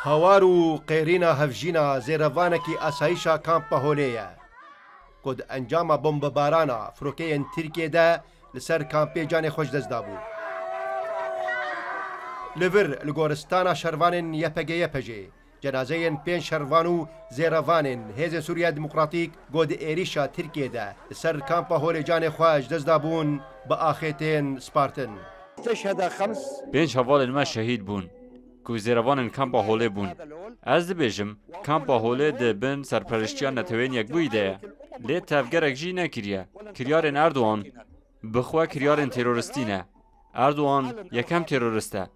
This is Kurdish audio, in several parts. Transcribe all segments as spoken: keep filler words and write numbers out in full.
Hawar û qêrîna hevjîna zêrevanekî asayîşa Kampa Holê ye, ku di encama bombebarana firokeyên Tirkiyê de li ser kampê canê xwe ji dest dabû. Li vir, li goristana şervanên Y P G Y P G, cenazeyên pênc şervan û zêrevanên Hêzên Sûriya Demokratîk ku di êrîşa Tirkiyê de li ser Kampa Holê canê xwe ji dest dabûn, bi axê tên spartin. Pênc hevalên me şehîd bûn ku zêrevanên Kampa Holê bûn. Ez dibêjim, Kampa Holê di bin serperiştiya Neteweyên Yekbûyî de ye. Lê tevgerek jî nekiriye. Kiryarên Erdogan bi xwe kiryarên teroristî ne. Erdogan yekem terorist e.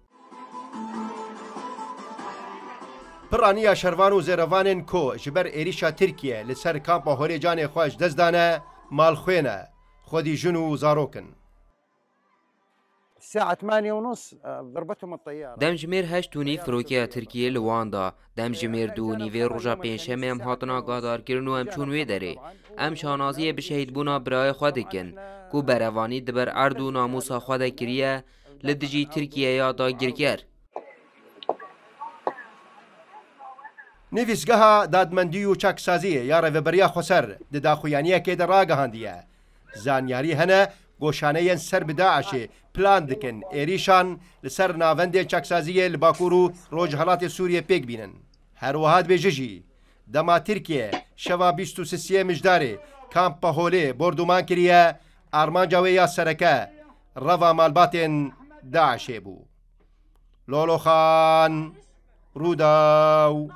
Piraniya şervan û zêrevanên ku ji ber êrîşa Tirkiye li ser Kampa Holê canê xwe ji dest dane, malxwê ne, xwedî jin û zarok in. الساعة ثمانية ونص، آه، ضربتهم الطيارة. Demjimêr heşt û nîv firokeya Tirkiyê li wan da. Demjimêr du û nîvê roja Pêncşemê em hatin agahdarkirin û em çûn wê derê. Em şanaziyê bi şehîdbûna birayê xwe dikin, ku berevanî di ber erd û namûsa xwe de kiriye li dijî Tirkiyeya dagirker. Nivîsgeha Dadmendî û Çaksaziyê ya Rêveberiya Xweser di daxuyaniyekê de ragihandiye, zanyarî hene ku şaneyên ser bi DAIŞê plan dikin êrîşan li ser navendên çaksaziyê li Bakur û Rojhilatê Sûriyê pêk bînin. Her wiha dibêje jî, dema Tirkiye şeva bîst û sisê Mijdarê Kampa Holê bordûman kiriye, armanca wê ya sereke reva malbatên DAIŞê bû. Loloxan, Rûdaw.